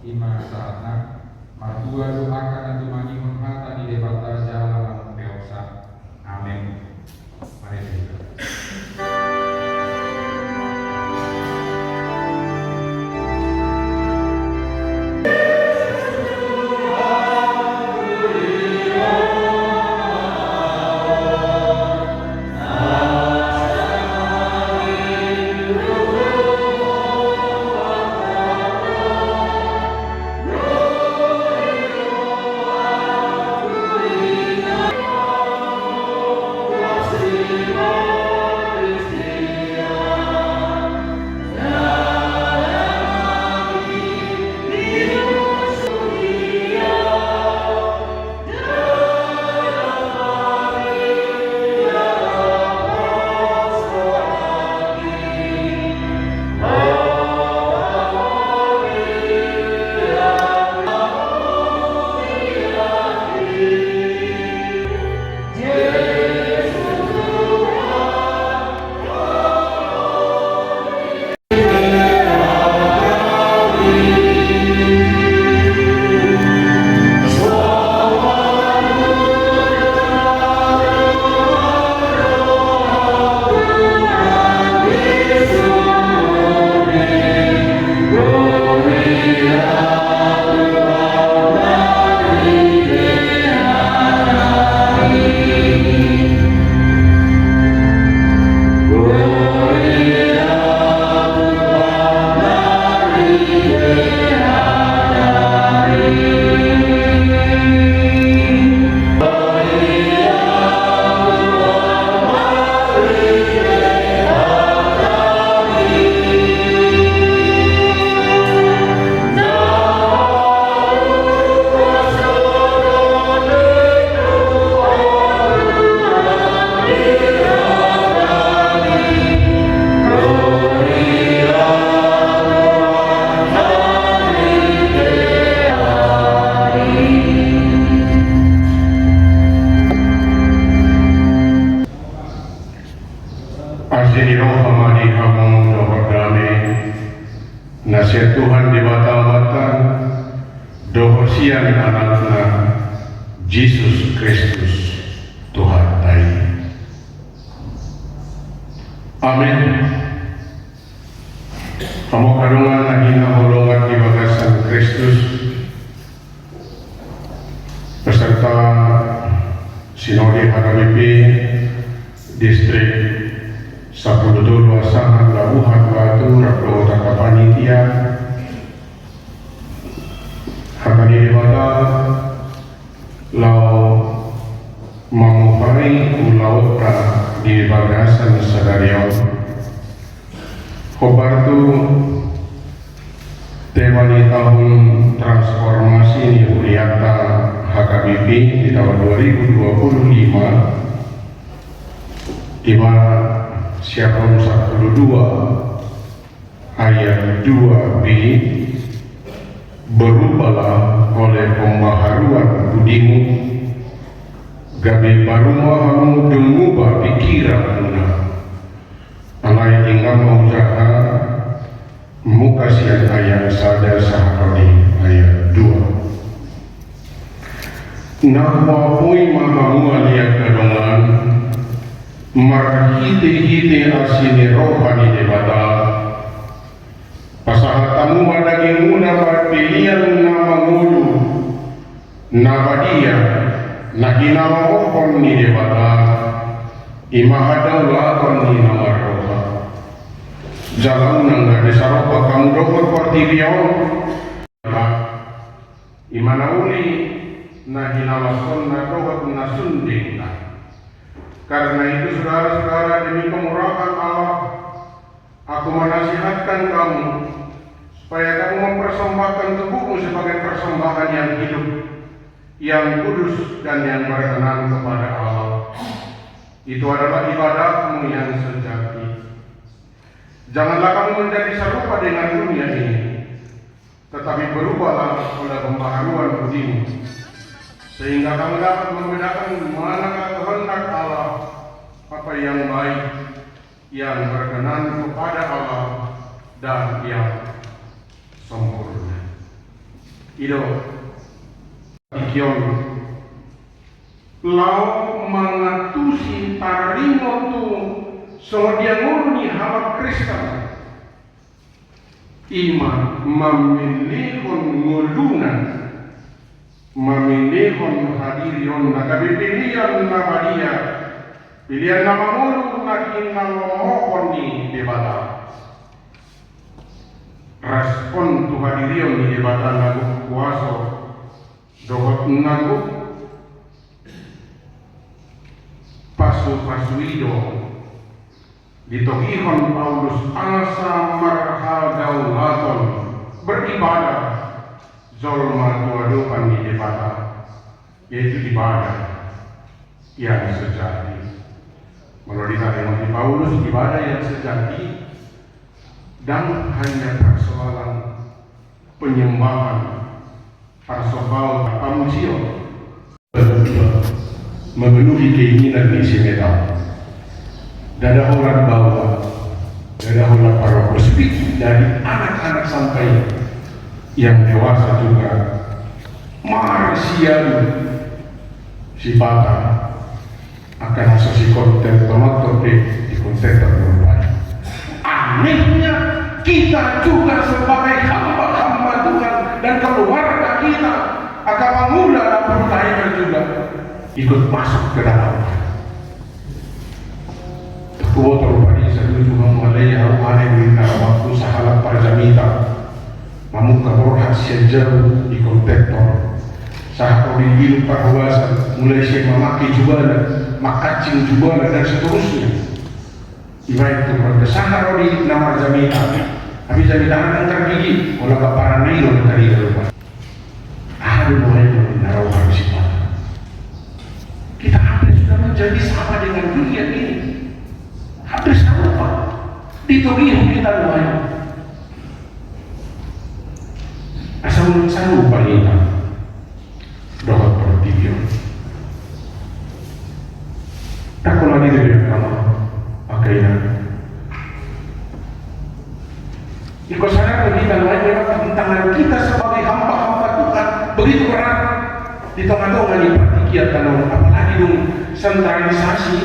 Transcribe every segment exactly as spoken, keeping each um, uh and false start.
Ima sahatna, martua do angka na tumangihon hata ni Debata jala lam peopsa. Amen. Mari kita. Asi ni roha ma di hamu dohot dame na sian Tuhan Debata Amanta dohot sian Anakna Jesus Kristus Tuhanta i. Amen. Hamu angka dongan na hinaholongan di bagasan Kristus, peserta Sinode H K B P Distrik Sampulu Tolu Asahan, Labuhan Batu, rap dohot angka panitia, hata ni Debata laho mamungkai ulaonta di bagasan sadari on. Hombar tu tema ni taon transformasi ni hurianta H K B P di taon dua ribu dua puluh lima, ima sian Rom sampulu dua ayat dua b, berubahlah oleh pembaharuan budimu, gabe parumahanmu, dung muba pikiranmuna. Alai denggan ma hujaha muka sian ayat sada sahat tu ayat dua. Na huapoi ma hamu ale angka dongan, marhitehite asi ni roha ni Debata, pasahat hamu ma dagingmuna marpelean na mangolu, na badia, na hinalomohon ni Debata, ima hadaulaton ni na marroha. Jala unang gabe saropa hamu dohot portibi on, ima na uli, na hinalashonna dohot na sun denggan. Karena itu, saudara-saudara, demi kemurahan Allah, aku menasihatkan kamu, supaya kamu mempersembahkan tubuhmu sebagai persembahan yang hidup, yang kudus, dan yang berkenan kepada Allah. Itu adalah ibadahmu yang sejati. Janganlah kamu menjadi serupa dengan dunia ini, tetapi berubahlah oleh pembaharuan budimu, sehingga kamu dapat membedakan manakah kehendak Allah, apa yang baik, yang berkenan kepada Allah, dan yang sempurna. I do, ikion, laho mangantusi taringot tu songon dia ngolu ni halak Kristen. I ma mamellehon ngoluna, mamellehon hadirionna, gabe pelean na badia, pelean na mangolu na hinalomohon ni Debata. Respon tu hadirion ni Debata na gok kuaso dohot na gok pasupasu i do ditogihon Paulus asa marhadaulaton, beribadah jolma tu adopan ni Debata, yaitu ibadah yang sejati. Molo ditarimo di Paulus, ibadah yang sejati ndang hanya persoalan penyembahan, persoalan pamujion, memenuhi keinginan ni si Meta. Ndada holan baoa, ndada holan parokos, dari anak-anak sampai yang dewasa juga marsiadu sipata angka na so sikontentonon pe dikontenton. Anehnya, kita juga sebagai hamba-hamba Tuhan dan keluarga kita, angka pangula na bertahan juga ikut masuk ke dalam. Huboto rupani saluhut hamu alai ahu, alai ninna rohangku sahalak parjamita. Mamungka borhat sian jabu dikontenton. Sahat ro di Ilu Parhobasan, mulai sian mamake jubana, mangkancing jubana, dan seterusnya. Ibaen tu keluarga, sahat ro di na marjamita. Tapi jamita na nangkar gigi, olo kaparan na i do na tadi lupa. Aha do nuaeng na roha di sipata? Kita hampir sudah menjadi sama dengan dunia ini. Hampir serupa. Ditogihon hita nuaeng. Asa unang sarupa hita dohot portibi on. Tangkas lagi dari agama, angka ina. Ingkon sadar do hita nuaeng memang tantangan kita sebagai hamba-hamba Tuhan begitu berat di tonga-tonga ni partingkian tano on, apalagi dung sentralisasi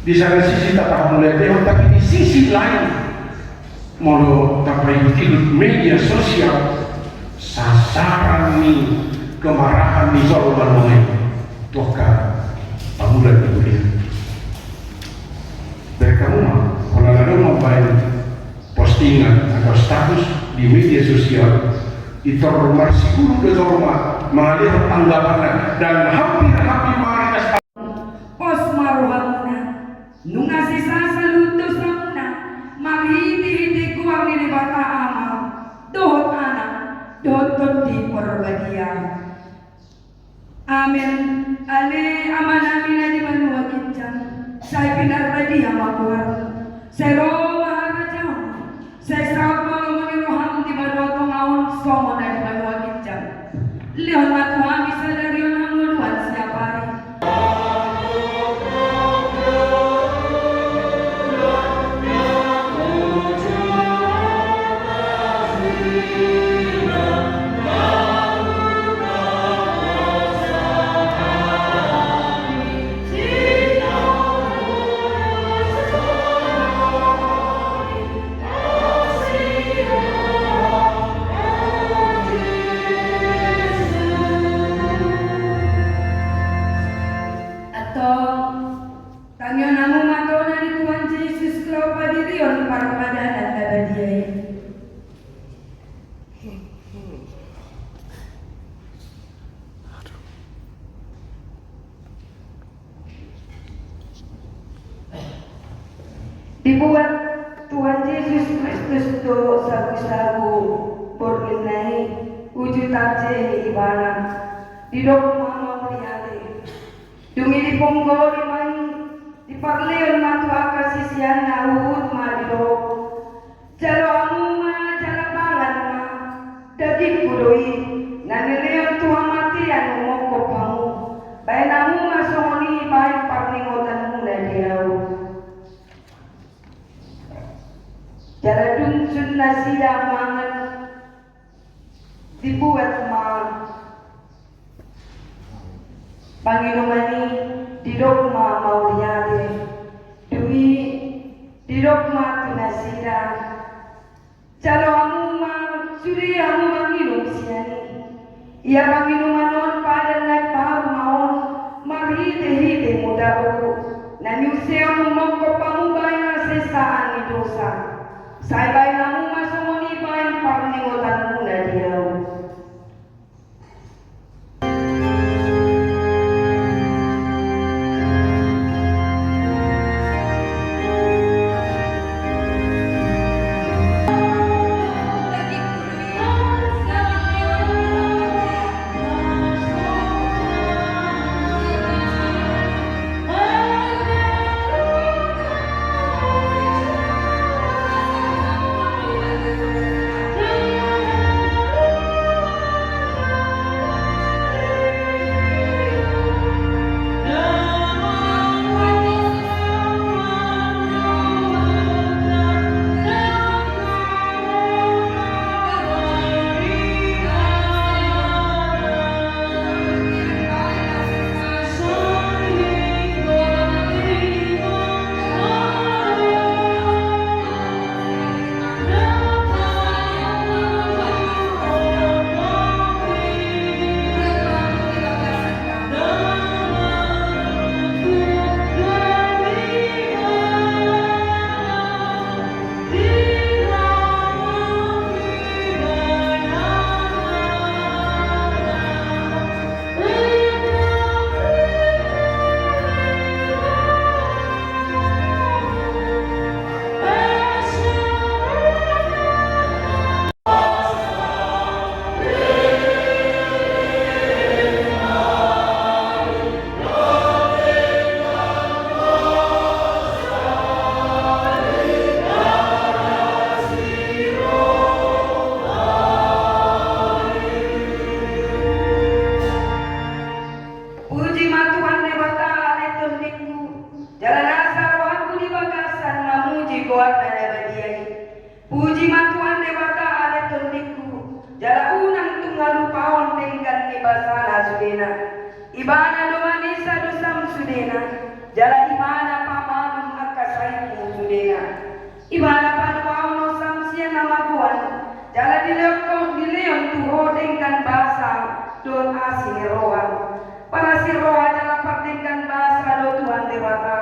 di sada sisi tataon mulai teon, tapi di sisi lain molo tapaihut-ihut media sosial, sasaran ni kemarahan ni jolma nuaeng tu angka pangula ni huria. Bereng hamu ma, holan adong mambaen postingan atau status di media sosial, i tor marsihulung do jolma mangalehon tanggapanna dan hampir-hampir mangarekas. Pos ma rohamuna, nunga sesa saluhut dosamuna, marhite-hite goar ni Debata Ama, dohot Anak, dohot Tondi Porbadia. Amen. Ale Amanami na di banua ginjang, sai pinarbadia ma goarmu, sai ro ma harajaonmu, sai saut ma lomo ni roham di banua tonga on songon na di banua ginjang. Lehon ma tu hami sadari on hangoluan siapari. Antong, tangihon hamu ma tona ni Tuhan Jesus laho padirion parpadanan na badia i. Dibuat Tuhan Jesus Kristus do sagusagu borngin na i, uju tarjehe Ibana. Didok ma mauliate. Dung i diponggori ma i, diparlehon ma tu angka siseanna, huhut ma didok: Jalo hamu ma jala pangan ma, dagingku do i, na nilehon tu hamatean umongkop hamu. Baen hamu ma songon i baen parningotanmuna di ahu. Jala dung sun nasida mangan, Dibuat ma panginuman i, didok ma mauliate, dung i didok ma tu nasida: Jalo hamu ma, sude hamu manginum sian i. Ia panginuman on padan na baru ma on marhitehite mudamuna, na niusehon mangkophon hamu bahen hasesaan ni dosa. Sai bahen hamu ma songon i bahen parningotanmuna di ahu. Puji ma Tuhan Debata ale tondingku, jala nasa rohangku di bagasan mamuji goarna na badia i. Puji ma Tuhan Debata ale tondingku, jala unang tung halupahon denggan ni basana sudena. Ibana do manesa dosam sudena, jala Ibana pamalum angka sahitmu sudena. Ibana paluahon ho sam sian hamagoan, jala dilehon, dilehon tu ho denggan basa dohot asi ni roha. Parasi roha jala pardenggan basa do Tuhan Debata,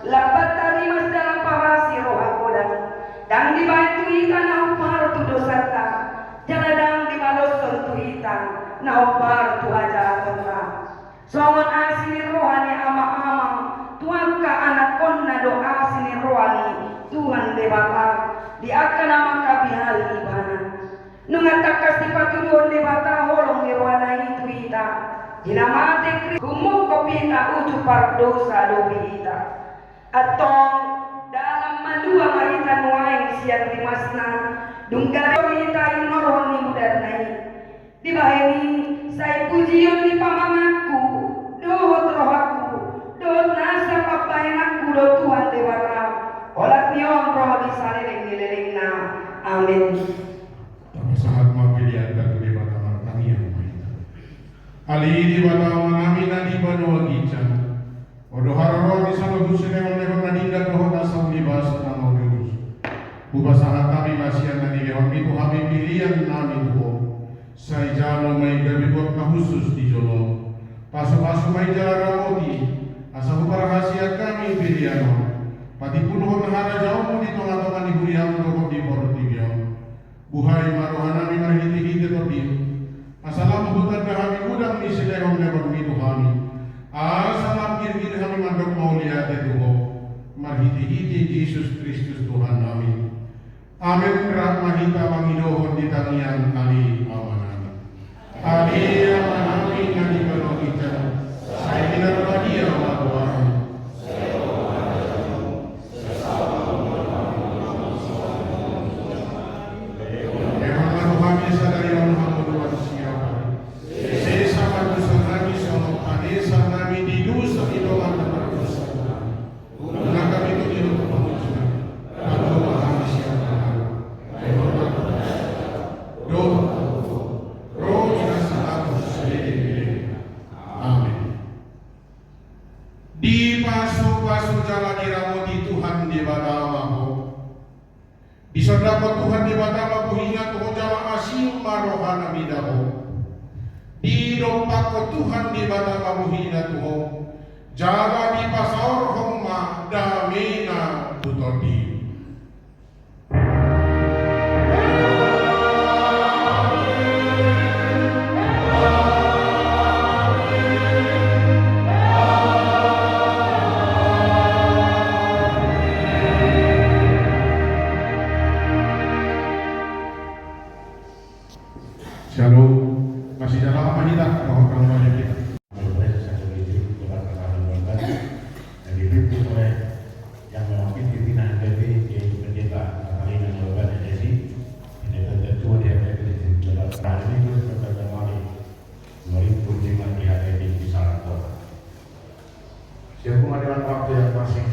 lambat tarimas jala parasi roha godang. Ndang dibahen tu hita na hombar tu dosanta, jala ndang dibaloshon tu hita na hombar tu hajahataanta. Songon asi ni roha ni ama-ama tu angka anakkonna do asi ni roha ni Tuhan Debata di angka na mangkabiari Ibana. Nunga tangkas dipatuduhon Debata holong ni rohana i tu hita, di na mate Kristus, humungkop hita uju pardosa dope hita. Antong, dalan malua ma hita nuaeng sian rimasna, dung gabe hita inorhon ni mudarna i. Dibahen i, sai pujion ni pamanganku, dohot rohangku, dohot nasa pambahenanku do Tuhan Debata, olat ni on ro di saleleng ni lelengna. Amen. Tapasahat ma peleanta tu Debata, martangiang ma hita. Ale Debata Amanami na di banua ginjang, Ho do haroroan ni sala husilehonlehon na denggan dohot na saur ni basa na maululus. Hupasahat hami ma sian na nilehonmi tu hami pelean nami tu Ho. Sai jalo ma i gabe buat na hushus di jolom. Pasupasu ma i jala ramoti, asa huparhaseang hami pelean on. Patimbulhon harajaonmu di tongatonga ni huriamu dohot di portibi on. Buhai ma rohanami marhitehite Tondim, asa lam hutanda hami godang ni silehonlehonmi tu hami, asa lam girgir hami mandok mauliate tu Ho, marhitehite Jesus Kristus Tuhannami. Amen. Rap ma hita mangidohon di tangiang Ale Amanami. Ale Amanami na di banua ginjang, sai pinarbadia ma goarmu. Lehon ma tu hami sadari on hangoluan siapari. Sesa ma dosanami songon panesanami di dosa ni dongan na mardosa tu hami. Unang hami togihon tu pangunjunan, palua ma hami sian na halak. Lehon ma tu hami sadari on. Tuhan Debata pabohina tu ho, jala dipasaorhon ma damena tu tondim. Shalom. Masih dalam apa kita? Mohon kalau banyak kita. Jadi itu oleh yang mewakili pimpinan H K P J pendeta Katarina Nalobana Desi, pendeta tertua di H K P J Jakarta ini, terus pendeta Mali, dua ribu lima di H K P J di Saratoga. Sehubungan dengan waktu yang masih